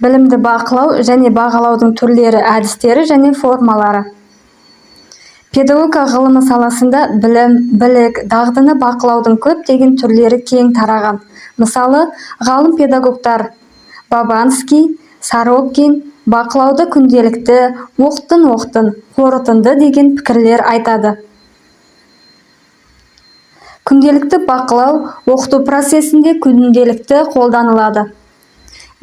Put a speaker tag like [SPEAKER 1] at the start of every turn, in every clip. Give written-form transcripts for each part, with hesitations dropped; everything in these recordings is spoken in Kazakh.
[SPEAKER 1] Білімді бақылау және бағалаудың түрлері, әдістері және формалары. Педагогика ғылымы саласында білім, білік, дағдыны бақылаудың көптеген түрлері кең тараған. Мысалы, ғалым-педагогтар Бабанский, Сорокин бақылауды күнделікті, оқтын-оқтын, қорытынды деген пікірлер айтады. Күнделікті бақылау оқыту процесінде күнделікті қолданылады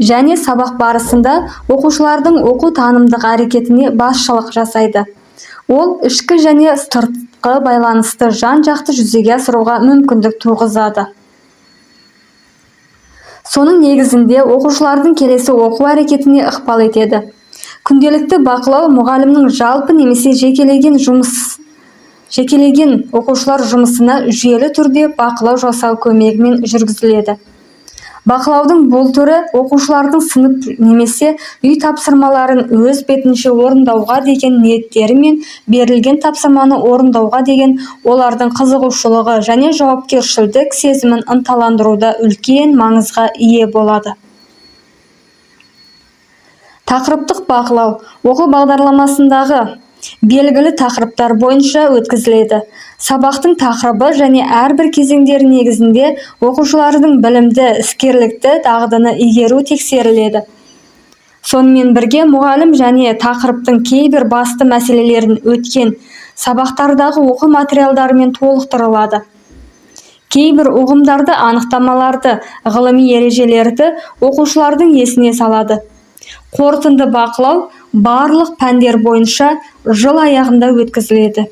[SPEAKER 1] және сабақ барысында оқушылардың оқу-танымдық әрекетіне басшылық жасайды. Ол ішкі және сыртқы байланысты жан-жақты жүзеге асыруға мүмкіндік туғызады. Соның негізінде оқушылардың келесі оқу әрекетіне ықпал етеді. Күнделікті бақылау мұғалімнің жалпы немесе жекелеген оқушылар жұмысына жүйелі түрде бақылау жасау көмегімен жүргізіледі. Бақылаудың бұл түрі оқушылардың сынып немесе үй тапсырмаларын өз бетінше орындауға деген ниеттері мен берілген тапсырманы орындауға деген олардың қызығушылығы және жауапкершілдік сезімін ынталандыруда үлкен маңызға ие болады. Тақырыптық бақылау оқу бағдарламасындағы белгілі тақырыптар бойынша өткізіледі. Сабақтың тақырыбы және әрбір кезеңдері негізінде оқушылардың білімді, іскерлікті, дағдыны игеруі тексеріледі. Сонымен бірге мұғалім және тақырыптың кейбір басты мәселелерін өткен сабақтардағы оқу материалдарымен толықтырылады. Кейбір ұғымдарды, анықтамаларды, ғылыми ережелерді оқушылардың есіне салады. Қорытынды бақылау барлық пәндер бойынша жыл аяғында өткізіледі.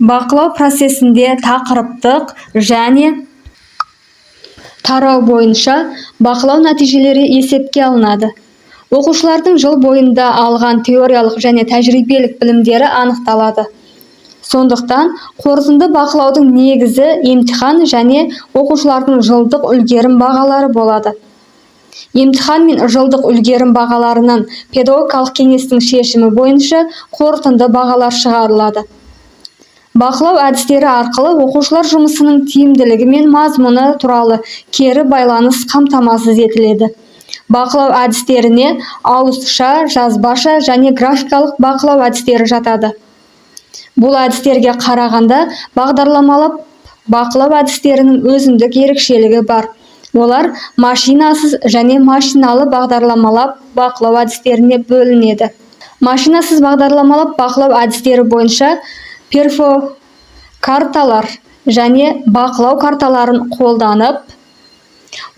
[SPEAKER 1] Бақылау процесінде тақырыптық және тарау бойынша бақылау нәтижелері есепке алынады. Оқушылардың жыл бойында алған теориялық және тәжірибелік білімдері анықталады. Сондықтан қорытынды бақылаудың негізі емтихан және оқушылардың жылдық үлгерім бағалары болады. Емтихан мен жылдық үлгерім бағаларынан педагогикалық кеңестің шешімі бойынша қорытынды бағалар шығарылады. Бақылау әдістері арқылы оқушылар жұмысының тиімділігі мен мазмұны туралы кері байланыс қамтамасыз етіледі. Бақылау әдістеріне ауызша, жазбаша және графикалық бақылау әдістері жатады. Бұл әдістерге қарағанда бағдарламалап бақылау әдістерінің өзіндік ерекшелігі бар. Олар машинасыз және машиналы бағдарламалап бақылау әдістеріне бөлінеді. Машинасыз бағдарламалап бақылау әдістері бойынша перфокарталар және бақылау карталарын қолданып,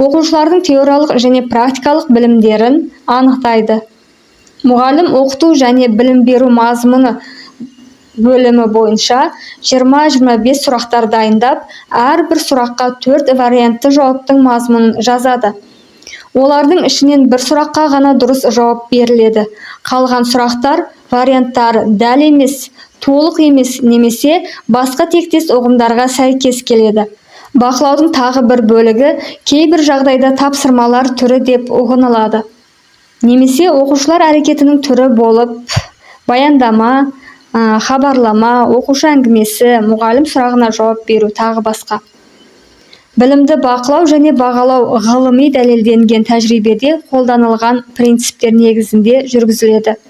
[SPEAKER 1] оқушылардың теориялық және практикалық білімдерін анықтайды. Мұғалім оқыту және білім беру мазмұны бөлімі бойынша 20-25 сұрақтар дайындап, әрбір сұраққа төрт вариантты жауаптың мазмұнын жазады. Олардың ішінен бір сұраққа ғана дұрыс жауап беріледі. Қалған сұрақтар варианттары дәл емес, толық емес немесе басқа тектес ұғымдарға сәйкес келеді. Бақылаудың тағы бір бөлігі кейбір жағдайда тапсырмалар түрі деп ұғынылады. Немесе оқушылар әрекетінің түрі болып баяндама, хабарлама, оқушы әңгімесі, мұғалім сұрағына жауап беру, тағы басқа. Білімді бақылау және бағалау ғылыми дәлелденген тәжірибеде қолданылған принциптер негізінде жүргізіледі.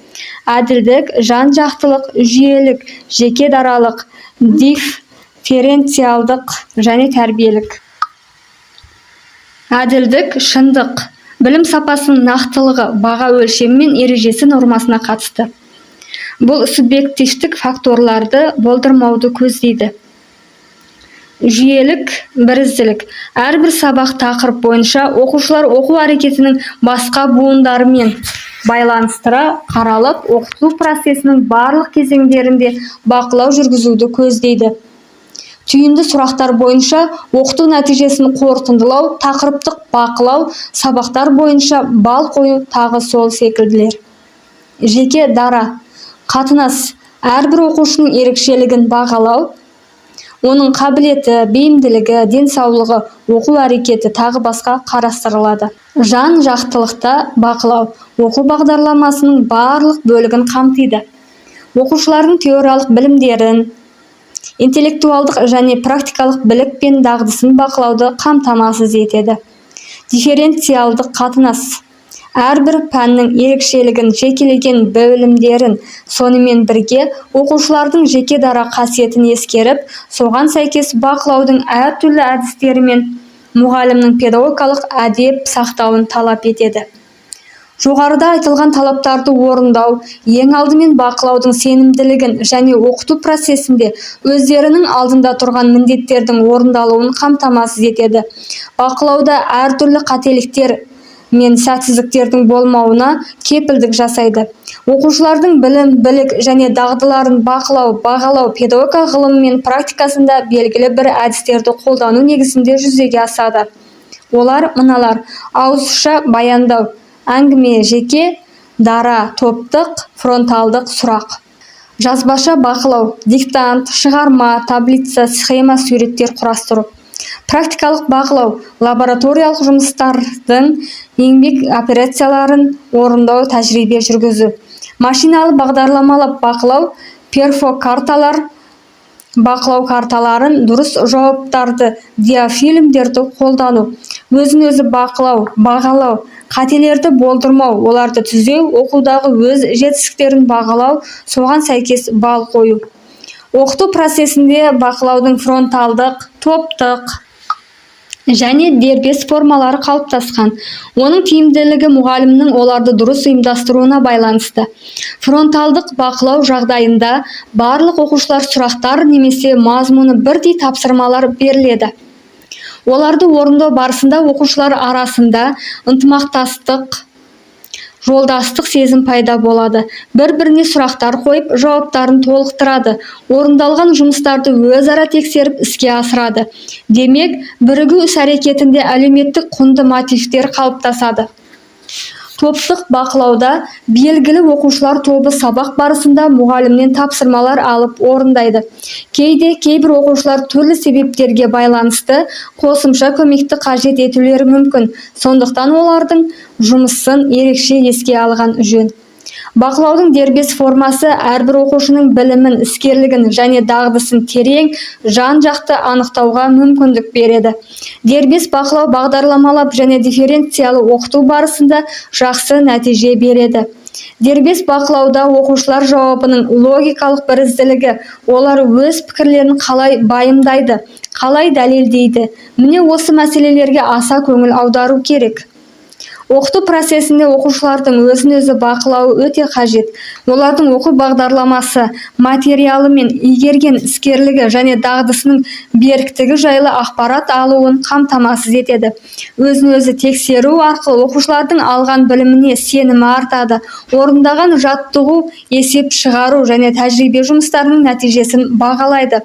[SPEAKER 1] Әділдік, жан-жақтылық, жүйелік, жеке даралық, дифференциалдық және тәрбиелік. Әділдік, шындық, білім сапасының нақтылығы баға өлшемі мен ережесі нормасына қатысты. Бұл субъективтік факторларды болдырмауды көздейді. Жүйелік бірізділік. Әрбір сабақ тақырып бойынша оқушылар оқу әрекетінің басқа буындарымен байланыстыра қаралып, оқыту процесінің барлық кезеңдерінде бақылау жүргізуді көздейді. Түйінді сұрақтар бойынша оқыту нәтижесін қорытындылау, тақырыптық бақылау, сабақтар бойынша балл қою, тағы сол секілділер. Жеке дара қатынас әрбір оқушының ерекшелігін бағалау, оның қабілеті, бейімділігі, денсаулығы, оқу әрекеті, тағы басқа қарастырылады. Жан-жақтылықта бақылау оқу бағдарламасының барлық бөлігін қамтиды. Оқушылардың теориялық білімдерін, интеллектуалдық және практикалық білік пен дағдысын бақылауды қамтамасыз етеді. Дифференциалдық қатынас. Әрбір пәннің ерекшелігін, жекелеген бөлімдерін, сонымен бірге оқушылардың жеке дара қасиетін ескеріп, соған сәйкес бақылаудың әртүрлі әдістерімен мұғалімнің педагогикалық әдеп сақтауын талап етеді. Жоғарыда айтылған талаптарды орындау ең алдымен бақылаудың сенімділігін және оқыту процесінде өздерінің алдында тұрған міндеттердің орындалуын қамтамасыз етеді. Бақылауда әртүрлі қателіктер мен сәтсіздіктердің болмауына кепілдік жасайды. Оқушылардың білім, білік және дағдыларын бақылау, бағалау педагогика ғылымы мен практикасында белгілі бір әдістерді қолдану негізінде жүзеге асады. Олар мыналар: ауызша баяндау, әңгіме, жеке, дара, топтық, фронталдық сұрақ. Жазбаша бақылау: диктант, шығарма, таблица, схема, суреттер құрастыру. Практикалық бақылау: лабораториялық жұмыстардың, еңбек операцияларын орындау, тәжірибе жүргізу. Машиналы бағдарламалап бақылау: перфокарталар, бақылау карталарын, дұрыс жауаптарды, диафильмдерді қолдану. Өзін-өзі бақылау, бағалау: қателерді болдырмау, оларды түзеу, оқудағы өз жетістіктерін бағалау, соған сәйкес балл қою. Оқыту процесінде бақылаудың фронталдық, топтық және дербес формалары қалыптасқан. Оның тиімділігі мұғалімнің оларды дұрыс ұйымдастыруына байланысты. Фронталдық бақылау жағдайында барлық оқушылар сұрақтар немесе мазмұны бірдей тапсырмалар беріледі. Оларды орындау барысында оқушылар арасында ынтымақтастық, жолдастық сезім пайда болады, бір-біріне сұрақтар қойып, жауаптарын толықтырады, орындалған жұмыстарды өзара тексеріп іске асырады. Демек, бірігу іс-әрекетінде әлеуметтік құнды мотивтер қалыптасады. Топтық бақылауда белгілі оқушылар тобы сабақ барысында мұғалімнен тапсырмалар алып орындайды. Кейде кейбір оқушылар түрлі себептерге байланысты қосымша көмекті қажет етулері мүмкін, сондықтан олардың жұмысын ерекше еске алған жөн. Бақылаудың дербес формасы әрбір оқушының білімін, іскерлігін және дағдысын терең, жан-жақты анықтауға мүмкіндік береді. Дербес бақылау бағдарламалап және дифференциялы оқыту барысында жақсы нәтиже береді. Дербес бақылауда оқушылар жауабының логикалық бірізділігі, олар өз пікірлерін қалай байымдайды, қалай дәлелдейді, міне осы мәселелерге аса көңіл аудару керек. Оқыту процесінде оқушылардың өзін-өзі бақылауы өте қажет. Олардың оқу бағдарламасы материалы мен игерген іскерлігі және дағдысының беріктігі жайлы ақпарат алуын қамтамасыз етеді. Өзін-өзі тексеру арқылы оқушылардың алған біліміне сенімі артады, орындаған жаттығу, есеп шығару және тәжірибе жұмыстарының нәтижесін бағалайды.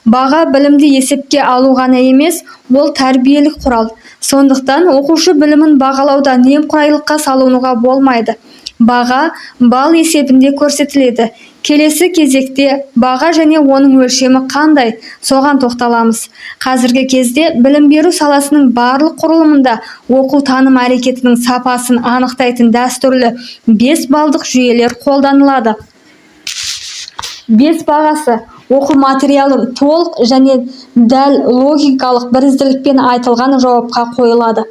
[SPEAKER 1] Баға білімді есепке алу ғана емес, ол тәрбиелік құрал. Сондықтан оқушы білімін бағалауда немқұрайлыққа салынуға болмайды. Баға балл есебінде көрсетіледі. Келесі кезекте баға және оның өлшемі қандай, соған тоқталамыз. Қазіргі кезде білім беру саласының барлық құрылымында оқу-таным әрекетінің сапасын анықтайтын дәстүрлі 5 балдық жүйелер қолданылады. 5 бағасы оқу материалын толық және дәл логикалық бірізділікпен айтылған жауапқа қойылады.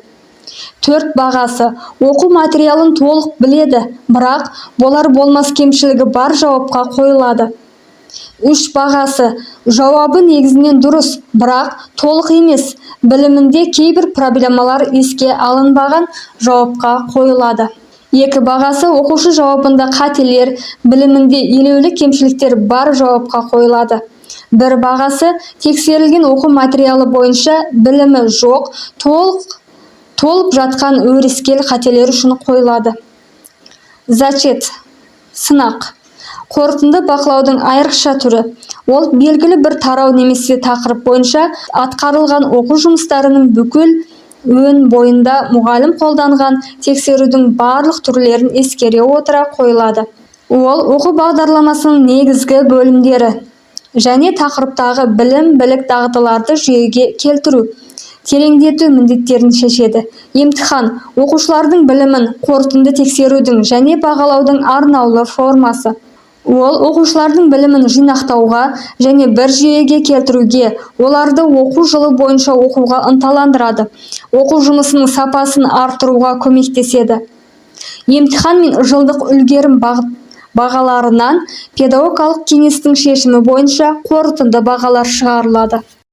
[SPEAKER 1] 4 бағасы оқу материалын толық біледі, бірақ болар-болмас кемшілігі бар жауапқа қойылады. 3 бағасы жауабы негізінен дұрыс, бірақ толық емес, білімінде кейбір проблемалар еске алынбаған жауапқа қойылады. 2 бағасы оқушы жауабында қателер, білімінде елеулі кемшіліктер бар жауапқа қойылады. 1 бағасы тексерілген оқу материалы бойынша білімі жоқ, толық толып жатқан өрескел қателер үшін қойылады. Зачет, сынақ. Қорытынды бақылаудың айрықша түрі. Ол белгілі бір тарау немесе тақырып бойынша атқарылған оқу жұмыстарының бүкіл өн бойында мұғалім қолданған тексерудің барлық түрлерін ескере отыра қойылады. Ол оқу бағдарламасының негізгі бөлімдері және тақырыптағы білім, білік, дағдыларды жүйеге келтіру, тереңдету міндеттерін шешеді. Емтихан оқушылардың білімін қорытынды тексерудің және бағалаудың арнаулы формасы. Ол оқушылардың білімін жинақтауға және бір жүйеге келтіруге, оларды оқу жылы бойынша оқуға ынталандырады, оқу жұмысының сапасын арттыруға көмектеседі. Емтихан мен жылдық үлгерім бағаларынан педагогикалық кеңестің шешімі бойынша қорытынды бағалар шығарылады.